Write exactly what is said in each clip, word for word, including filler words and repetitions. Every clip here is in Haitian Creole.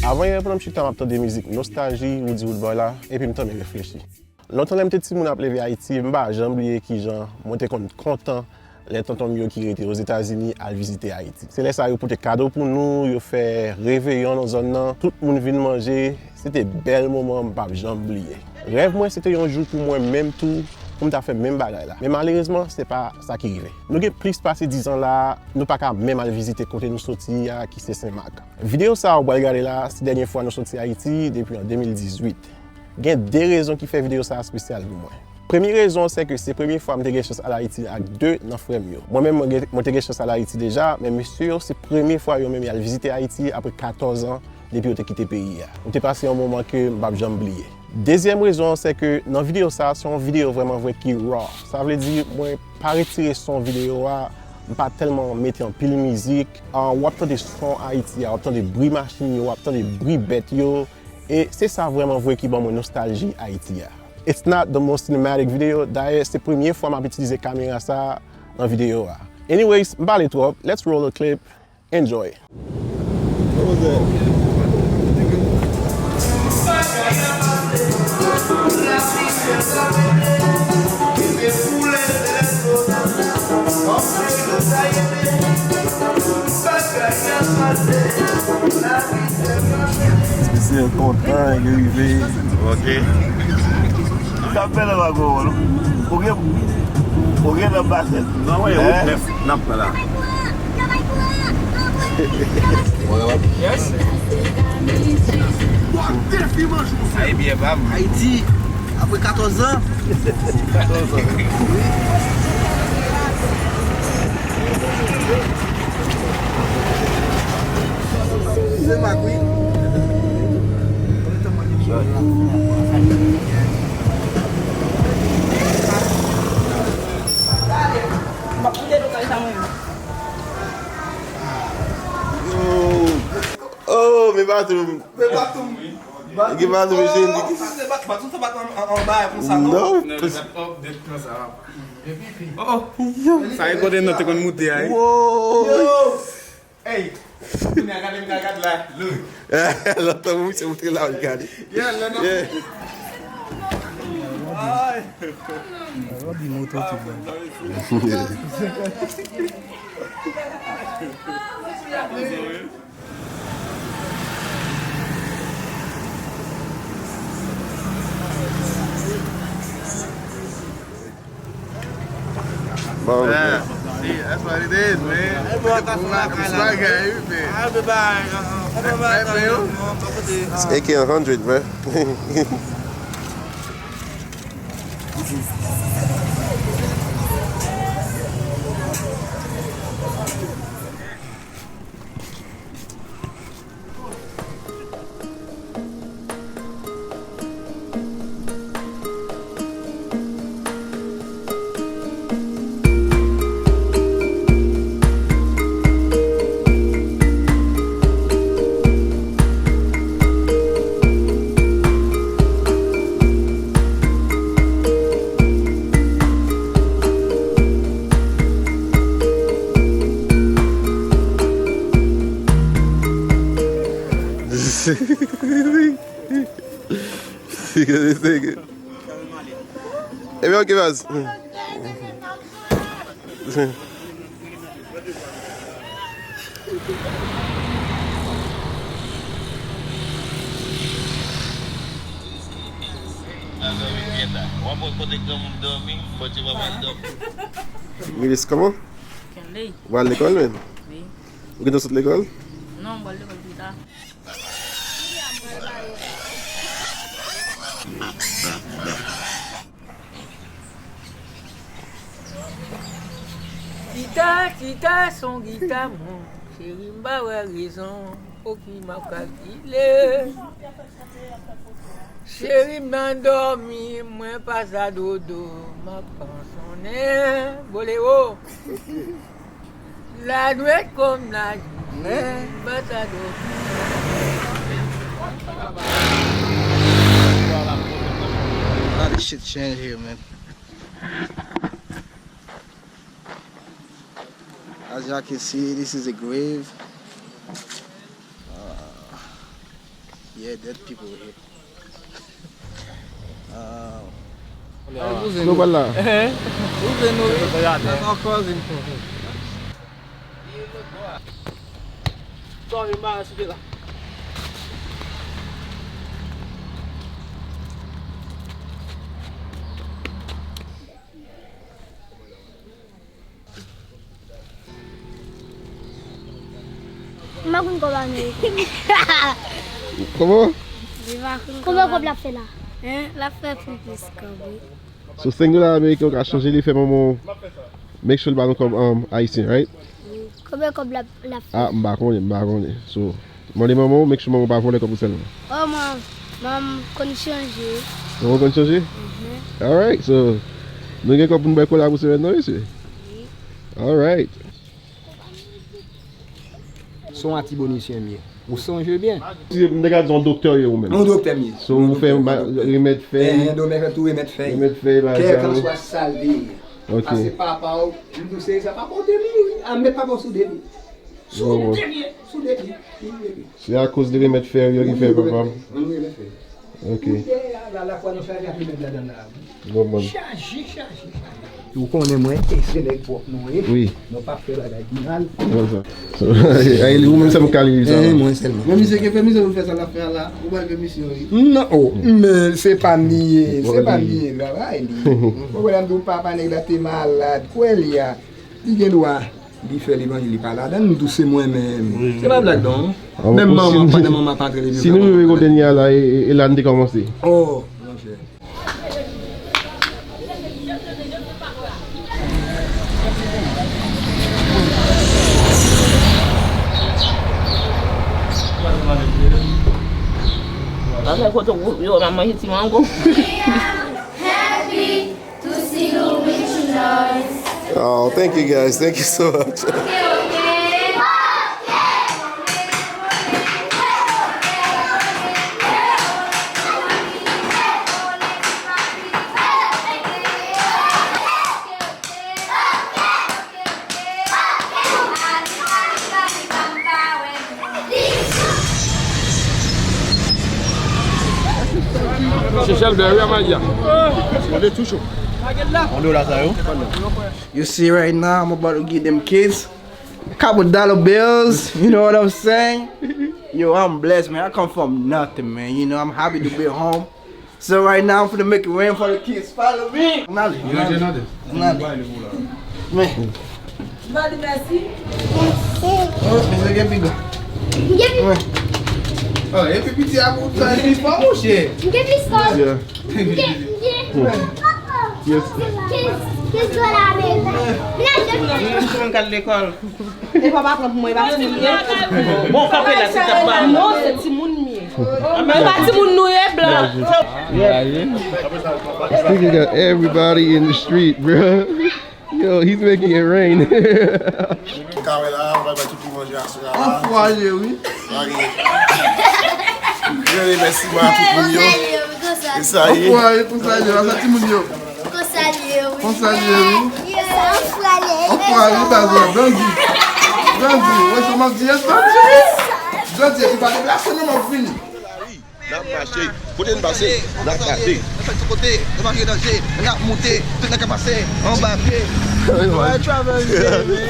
Avan yè, pandan m chita, m ap tande mizik nostalji, Roody Roodboy la, epi m tanmen reflechi. Lontan, lè m te timoun ap leve Ayiti, m pa janm bliye kijan mwen te konn kontan lè tonton m yo ki rete Ozetazini al vizite Ayiti. Se lè sa yo pote kado pou nou, yo fè reveyon nan zòn nan, tout moun vin manje, se te bèl moman m p ap janm bliye. Rèv mwen, se te yon jou pou mwen menm tou, pou m ta fè menm bagay la. Men malerezman, se pa sa ki rive. Nou gen plis pase diz an la, nou pa ka menm al vizite kote nou soti a, ki se Senmak. Videyo sa a w pral gade la, se dènye fwa nou soti Ayiti depi an de mil dizuit. Gen de rezon ki fè videyo sa a espesyal pou mwen. Premye rezon, se ke se premye fwa m te gen chans al Ayiti ak de nan frè m yo. Mwen menm, mwen gen, mwen te gen chans al Ayiti deja, men mesye yo, se premye fwa yo menm y al vizite Ayiti apre katòz an depi yo te kite peyi a. Nou te pase yon moman ke m p ap janm bliye. Dezyèm rezon an, se ke nan videyo sa a, se yon videyo vrèman vre ki raw. Sa vle di, mwen pa retire son videyo a, m pa tèlman mete anpil mizik. Ah, w ap tande son Ayiti a, w ap tande bri machin yo, w ap tande bri bèt yo. E se sa vrèman vre ki ban mwen nostalji Ayiti a. It's not the most cinematic video. Dayè, se premye fwa m ap itilize kamera sa a nan videyo a. Anyways, m pale twòp. Let's roll a clip. Enjoy. Misye kontan, li rive. Ok. Sa fè nan lago, non? Ou gen, ou gen nan basket. Non, wi, wout nèf, n ap pran la. Yes. Sa e byen, pa m. Ayiti, apre katòz an. Katòz an. Wi. Se Mak, wi. M ap kite nou kay sa mwen. Oh, men bathroom. Men bathroom. Gen bathroom, jeni. Sa se bat, bat, sa bat an, an, an bagay konsa, non? Non. Non, li bat up, de konsa. Oh, oh. Yo. Sa e kote nou te konn moute a, wi. Wow. Yo. Ey. Kounye a gade m, gade, gade la. Look. Lontan misye moute la, w gade. Yeah, lè nan. Yeah. Ay. Robbie moto tou, man. Bon, yeah, see, that's what it is, man. Bagay, wi, man. It's A K one hundred, man. Ebyen, ok, baz. Milis, kòman? Kenley. Ou al lekòl, menm? Wi. Ou gentan sot lekòl? Non, m pral lekòl pita. Gita, gita, se yon gita, mon cheri, m pa wè rezon pou ki m ap kalkile. Cheri, m nan dòmi, mwen pa sa dodo, m ap kansonnen. Bolewo. Lanwit kòm lajounen, m pa sa dodo. A lot of shit change here, man. As y'all can see, this is a grave. Uh, Yeah, dead people here. Uh, nou pral la. Kouzen nou, wi. That's our cousin. Sorry, man, sou la. M pa konn kòb ameriken. Kòman? Konbyen kòb l ap fè la? Hein? L ap fè pou plis kòb, wi. So, senk dola ameriken ou ka chanje li fè manman w make sure l ba nou kòb, um, ayisyen, right? Wi. Konbyen kòb l ap, l ap fè? Ah, m pa konnen, m pa konnen. So, mande manman w, make sure manman w pa vòlè kòb ou sèlman. Oh, man, man konn chanje. Manman w konn chanje? Mhm. Alright, so, nou gen kòb pou n bay kola pou semèn nan, mesye? Wi. Alright. Se yon Atibonisyen m ye. Ou sonje byen. Si m te ka di yon doktè w ye ou menm. Yon doktè m ye. So, ou fè remèd fèy. Enhen, doktè tou remèd fèy. Remèd fèy, bagay sa yo. Kèlkanswa sa l te ye. Ok. Pase papa w, m tou se sa, papa w te mouri. A, met papa w sou de pye. Sou de pye, sou de pye. Se akoz de remèd fèy yo ki fè papa m. Wi, remèd fèy. Ok. Kounye a la, lafwa nou chaje ak remèd ladan la, wi. Bon, bon. Chaje, chaje, chaje. Ou konnen mwen, e se nèg pwòp nou ye. Wi. Nou p ap fè bagay ki mal. Bon, sa. So, e ou menm sèlman k ka li sa. Eh, mwen sèlman. Men misye gen fè misye pou fè sa l ap fè a la. Ou pral fè misye, wi. Non, oh, men se pa m li ye, se pa m li ye, travay li. Ou konprann, m di w papa nèg la te malad. Kwè li a. Li gen dwa. Li fè levanjil, li pa ladan l, m tou se mwen menm. Wi, wi. Se pa blag non. Menm manman, pandan manman pa antre legliz la. Si nou rive kote n ye a la, e, e, e la n te kòmanse. Oh, monchè. Pase kote w yo, m ap manje ti mango. Happy to see you with noise. Oh, thank you guys. Thank you so much. Seychelles, bè, wi, Amalia. Mande tou cho. Mande w la sa yo. You see, right now, I'm about to give them kids a couple dollar bills. You know what I'm saying? Yo, I'm blessed, man. I come from nothing, man. You know, I'm happy to be home. So right now, I'm finna make it rain for the kids. Follow me. N ale, n ale. N ale. Men. Mande mèsi. Oh, misye gen piga. M gen pi. Oh, epi piti a pou sa li fò, monchè. M gen plis kòb. Yeah. M gen, m gen. Yes. Kenz, kenz dola ameriken. M al lekòl. E pa, pa pran pou mwen, e pa timoun m ye. Bon, kanpe la, se tèt pa. Non, se timoun m ye. E pa timoun nou ye, blan. This nigga got everybody in the street, bro. Yo, he's making it rain. Ou ka wè la, ou pral bay tout moun manje aswè a la. Anfwaye, wi. Gran remèsiman a tout moun yo. E sa ye. Anfwaye, konsa ye, a sa timoun yo. Konsa l ye, wi. Konsa l ye, wi. Anfwaye, baz la, bandi. Bandi, wè sa m ap di, yes, bandi. Jodi, epi pa deplase non, m ap vini. N ap mache, kote n pase, n ap pase. N ap fè sou kote, n ap mache danje, n ap moute, tout nèg k ap pase, anba pye. Why travel, baby?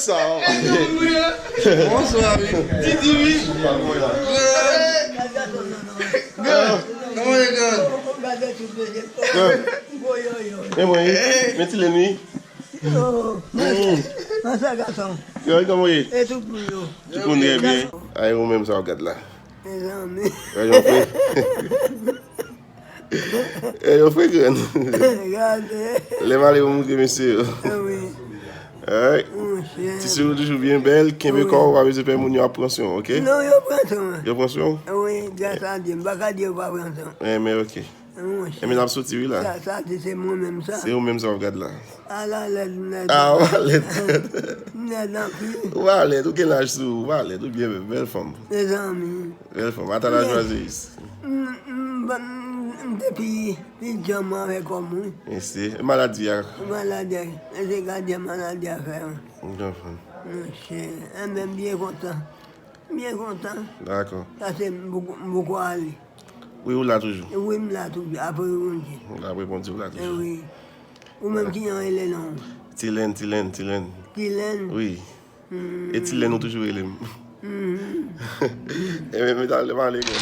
Sa. Bonswa, wi. Titi, wi. Good. Kòman e, good? Good. Men mwen, men ti Leni. Yo, mwen sa gason. Yo, kòman ye? E tout pou yo. Tout moun trè byen. Ay, ou menm sa w gad la. Mezanmi. Ay, yon fre. E yo frekan. Gade. Lè m ale, m montre mesye yo. Ah wi. Alright. Monchè. Ti sou toujou byen bèl, kenbe kò w, pa bezwen pè moun yo ap pran swen w, oke? Non, yo pran swen mwen. Yo pran swen w? Wi, gras a Dye, m pa ka di yo pa pran swen mwen. Enben, oke. Monchè. Enben, n ap soti wi la. Sa, sa, se, se mwen menm sa. Se ou menm sa w gad la. Ala lèd, m lèd. Ah, ou pa lèd. M lèd anpil. Ou pa lèd, ou gen laj sou ou, ou pa lèd, ou byen bèl, bèl fanm. Mezanmi. Bèl fanm, ata la jwazi. M, m, m, m te pi, pi djanm avè kò m, wi. Mesi. Maladi a. Maladi a. E se gadyen maladi a fè, wi. M konprann. Monchè, enben, m byen kontan. M byen kontan. Dakò. Paske m poko, m poko ale. Wi, ou la toujou. Wi, m la toujou. Apre Bondye. Apre Bondye, ou la toujou. E wi. Ou menm ki jan w rele non? Tilen, Tilen, Tilen. Tilen? Wi. E Tilen ou toujou rele m. Enben, medam, lè m ale, gwo.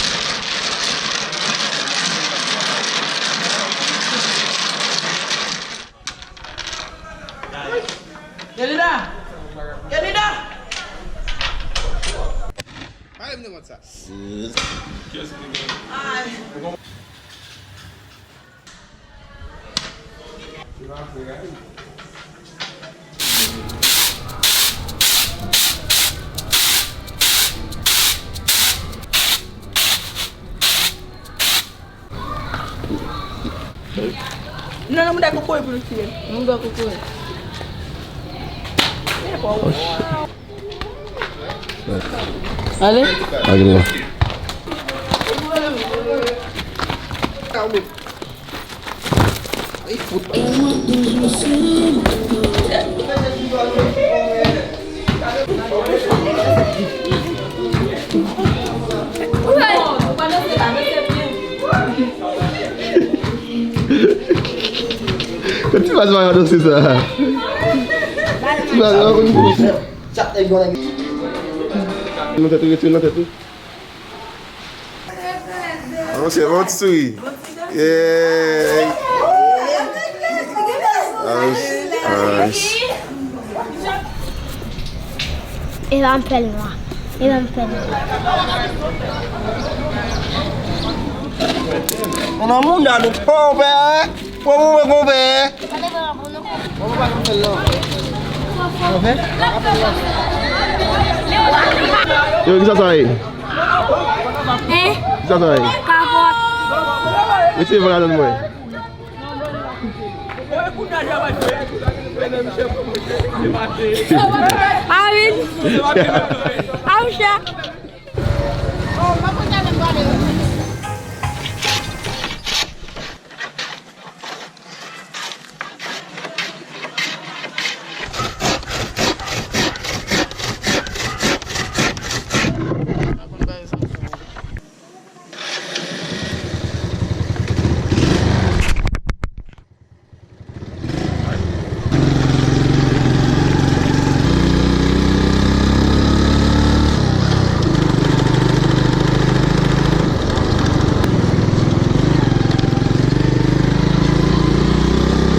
Kelina! Kelina! Pale m de mòd sa. Ay. Non, non, mouda kokoye pou nou tiye. Mouda kokoye. Ale. Agreman. Ti baz pa ka danse sa. Ti baz pa konn fè sa. Nan tèt ou, retire nan tèt ou. Bon, se bon ti souri. Yeah. Nice, nice. E pa m fè l nwa. E pa m fè l nwa. Nan moun nan nou konpè. Konpè, konpè. Yo, kisa sa ye? Hein? Kisa sa ye? Kapòt. Mete van ladan mwen. Ah wi. Ah wi, chè.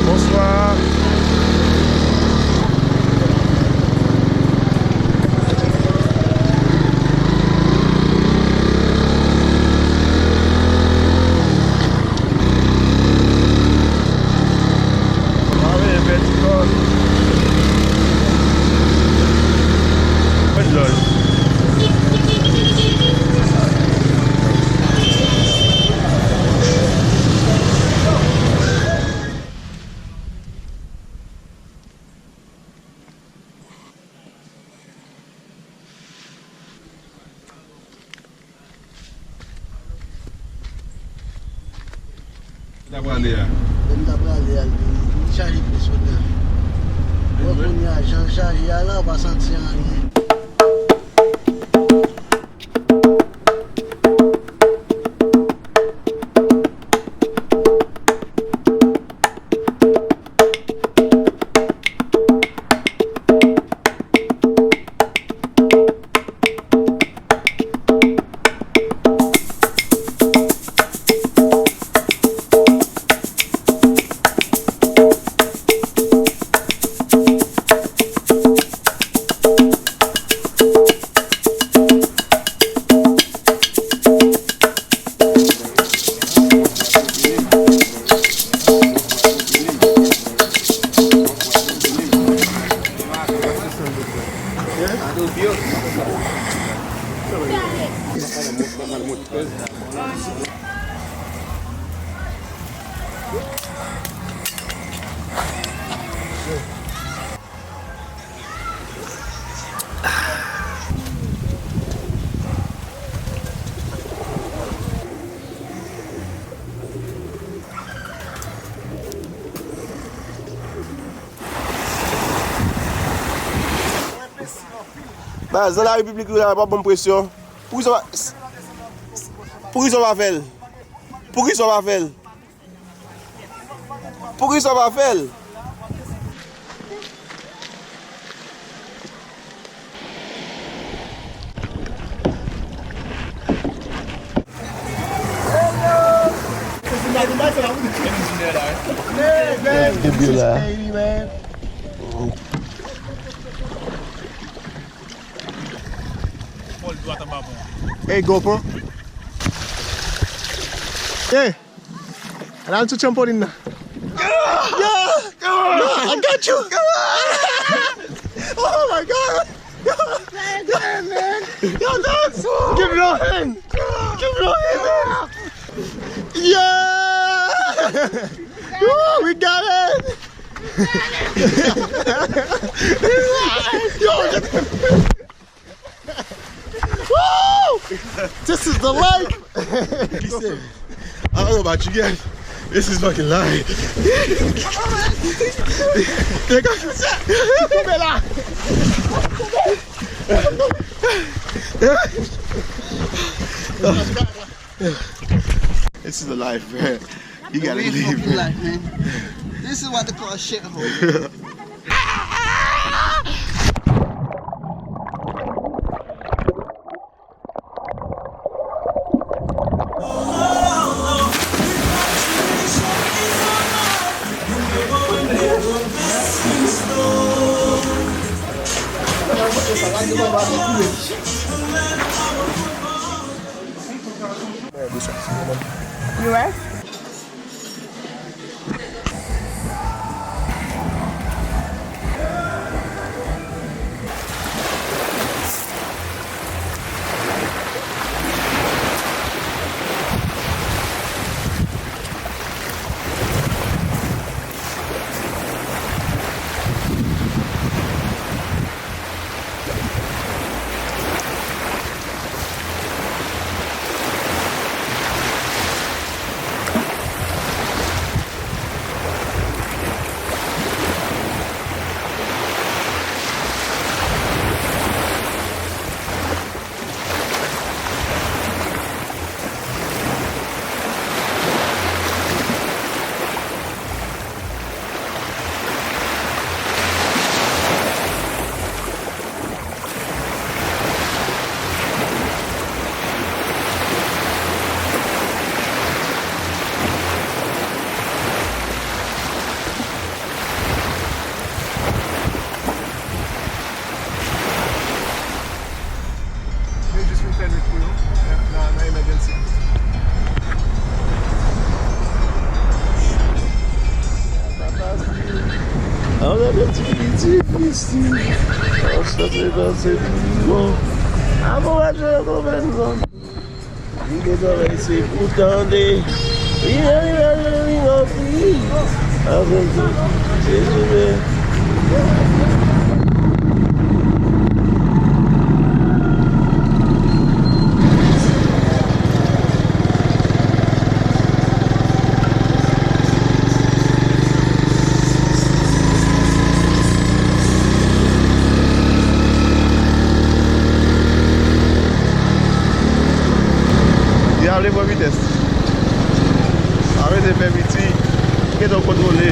Bonswa. T ap prale a. Lè m t ap prale a, li chaje plis kounye a. Bon, kounye a, jan l chaje a la, ou pa santi anyen. Baz, nan la repiblik nou la, pa ban m presyon. Poukisa w pa, poukisa w pa fè l? Poukisa w pa fè l? Poukisa w pa fè l? Let's get you there. Hey, GoPro. Hey, ala nou sou trampolin nan. Yeah! No, I got you! Oh my God! Yo, dance! Give me your hand! Give me your hand, man! Yeah! Woo, we got it! Yo, woo! This is the life! He said, I don't know about you guys. This is fucking life. Koube la! This is the life, man. You gotta live, man. This is what they call a shithole. U S? Yo jis fin fè nwit pou yo nan, nan emergency. An gade ti piti piti. An sa se danse pi bon. Avan w a jwe yo konprann zòn. Li gen zòrèy se pou tande. Li nan, li nan, li nan, li nan, li nan. Avèk zòt, se jounen. Li ale pran vitès. Arete fè piti. Gentan kontwole.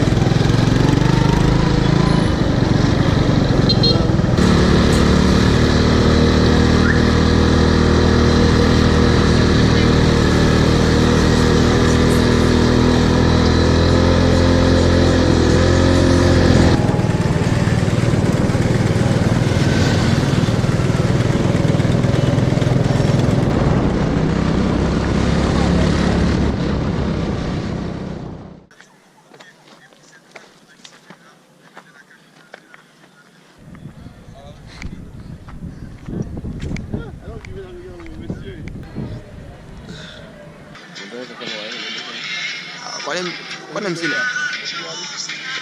Konnen, konnen m se nèg,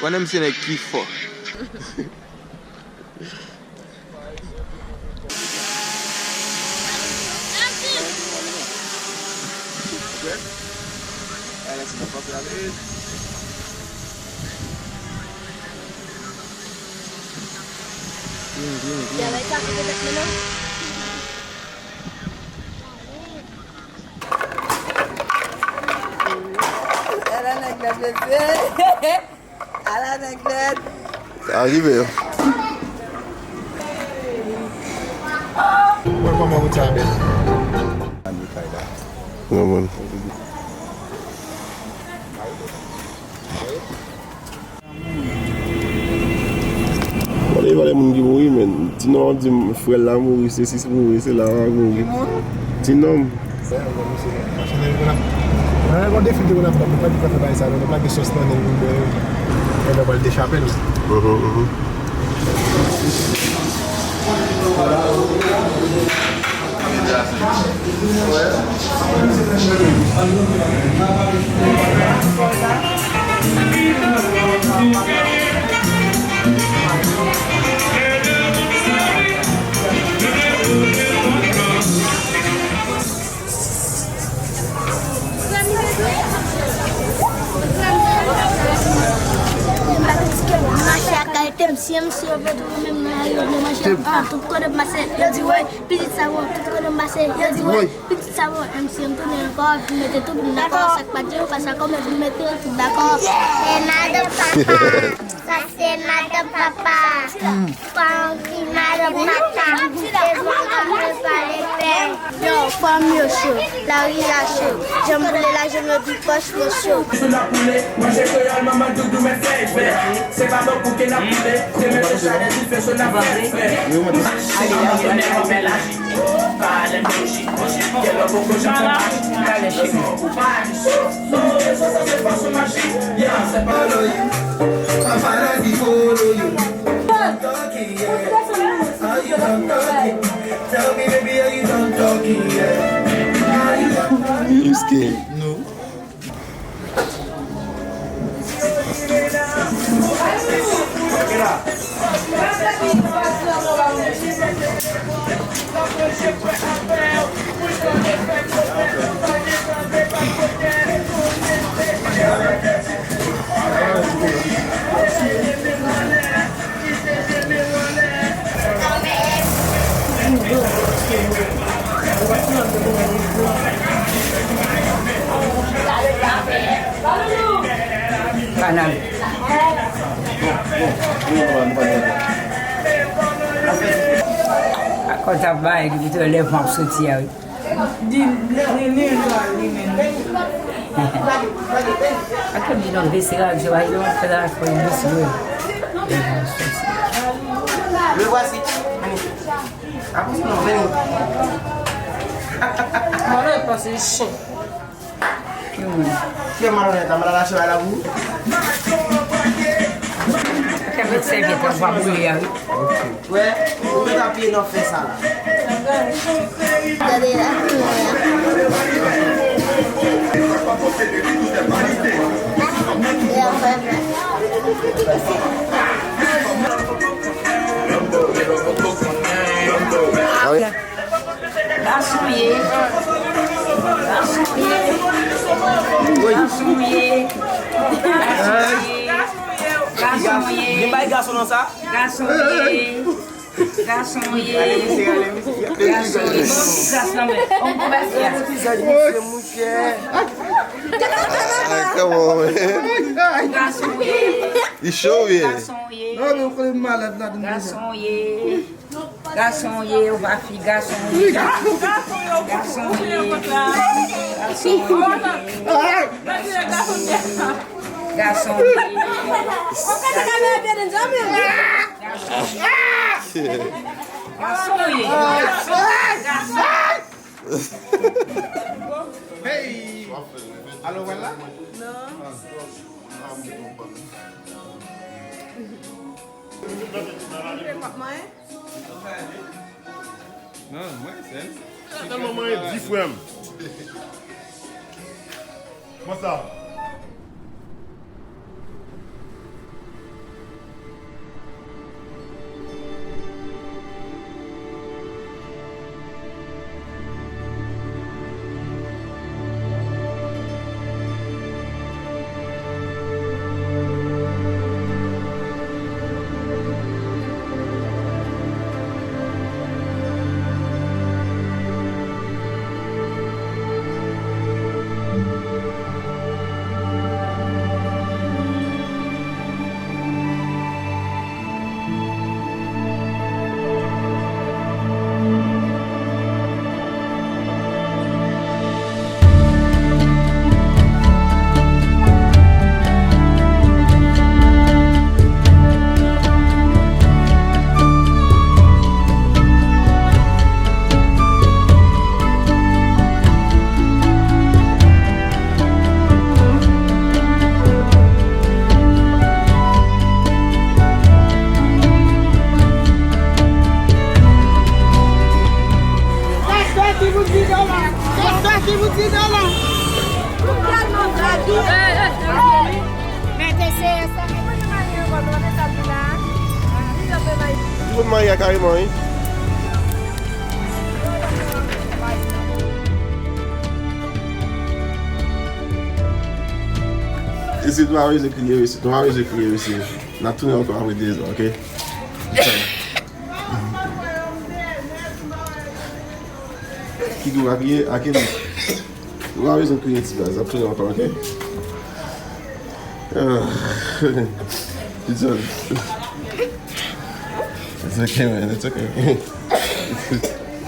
konnen m se nèg ki fò. Ala nèg la, mesye. Ala nèg nèt. Sa rive yo. Wè kòman wout sa bèl. Non, man. Pale, pale moun ki mouri, men. Ti nonm ap di m, frè l la mouri, se sis mouri, se la mouri. Ti nonm. Nan yon defil de Bonaparte, nou pa di pa fè bagay sa, nou pa gen sòs nan nen nou bwè yo. E nou pral dechape l. Mhm, mhm. Mache ak kalite m, si m si yo vle tounen menm nan lari yo vle mache. Ah, tout kote m pase, yo di woy, pitit sa bon, tout kote m pase, yo di woy, pitit sa bon, M C M tounen ankò, vin mete tout moun dakò, sa k pa di yo pa sa kòman vin mete yo tout dakò. Se madan papa, sa se madan papa. Fanmi madan papa, se bon kòm yo pale fè. Yo, fanm yo cho, lari a cho, janm boule la, janm yo di pòch yo cho. Sou la poule, manje kreyòl, manman doudou mèt fè fè. Se pa bon pou ke n ap boule, se mete chalè dife sou n ap fè fè. Mache anba tonè, anba laji. Pa lè m bouji, bouji, ke lò poko janm fè maji. Ou pa di cho, non, rezon sa se fòs ou maji. Yeah, se pa lò. Paparazzi follow you. Talking, yeah. Are you done talking? Tell me, baby, are you done talking? Yeah. Are you done talking? Escape. No. Kanal. Akò t ap bay li, li te lè van ap soti a, wi. Di, li, li, li, li, li, li. Atann, di non, vese la, di, wa, yo, fè la, fò yo vese, wi. Le voici. Apre, non, veni. Mwen, mwen panse chen. Ki moun? Ki malonèt la, malalache la pou ou? Fè met sèvyèt la, w a boule a, wi. Wè, ou mèt apiye nan fè sa la. Gade la, kounye a. Li ap fè fè. Ah wi. Gason ye. Gason ye. Gason ye. Gason ye. Li bay gason nan sa? Gason ye. Gason ye. Gason ye. Bon, ti gras nan men. On kou bèf ya. Gason ye. Li cho, wi. Gason ye. Gason ye. Gason ye, ou pa fi, gason ye. Gason ye. Gason ye. Gason ye. Gason ye. Hey! Alo, wè la? Non. Non, mwen sèl. Tèlman mwen di frè m. Kòman sa? Li konn marye a kareman, wi. Isi, nou pa bezwen kriye, mesye. Nou pa bezwen kriye, mesye. N ap tounen ankò apre de zan, oke? Kiki, w a kriye? Ake li. Ou pa bezwen kriye, ti baz. Ap tounen ankò, oke? Ah. It's okay. It's okay, man. It's okay.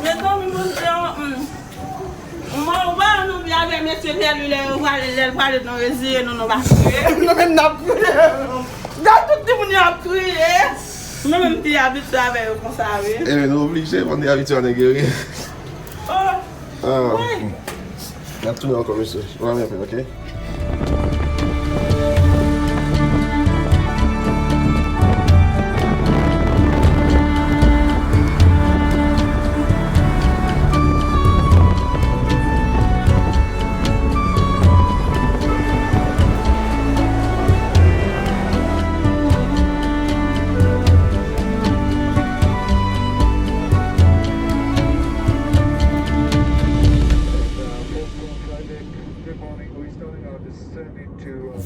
Mezanmi, Bondye, hmm. Mwen, ou pa wè nou viv avèk mesye Pierre Louis lè yo prale, lè l prale nou reziye nou, nou pa kriye. Nou menm n ap kriye. Gad tout timoun yo ap kriye. Nou menm ki abitye avè yo konsa, wi. Ebyen, nou oblije, fò n te abitye a nèg yo, wi. Oh. Ah. Wi. N ap tounen ankò, mesye. Ou pa mèt, oke?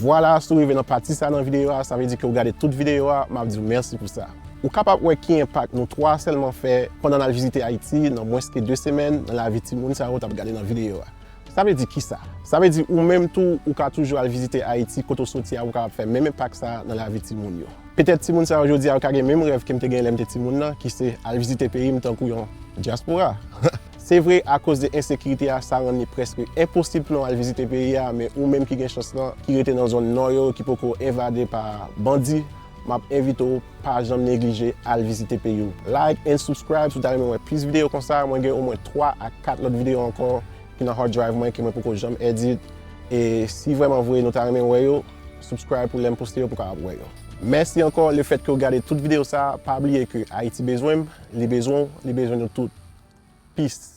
Vwala, si w rive nan pati sa nan videyo a, sa vle di ke w gade tout videyo a, m ap di w mèsi pou sa. Ou kapab wè ki enpak nou twa sèlman fè pandan n al vizite Ayiti nan mwens ke de semèn nan lavi timoun sa yo w t ap gade nan videyo a. Sa vle di kisa? Sa vle di ou menm tou, ou ka toujou al vizite Ayiti, kote w soti a, ou kapab fè menm enpak sa a nan lavi timoun yo. Petèt timoun sa yo jodi a, yo ka gen menm rèv ke m te gen lè m te timoun nan, ki se al vizite peyi m tankou yon dyaspora. Se vre, akoz de ensekirite a, sa rann li prèske enposib pou nou al vizite peyi a, men ou menm ki gen chans lan, ki rete nan zòn nò yo, ki poko envade pa bandi, m ap envite w pa janm neglije al vizite peyi w. Like and subscribe si w ta renmen wè plis videyo konsa. Mwen gen omwen twa a kat lòt videyo ankò ki nan hard drive mwen ke mwen poko janm edit. E si vrèman vre nou ta renmen wè yo, subscribe pou lè m poste yo pou w kapab wè yo. Mèsi ankò lefètke w gade tout videyo sa. Pa bliye ke Ayiti bezwen m, li bezwen w, li bezwen nou tout. Peace.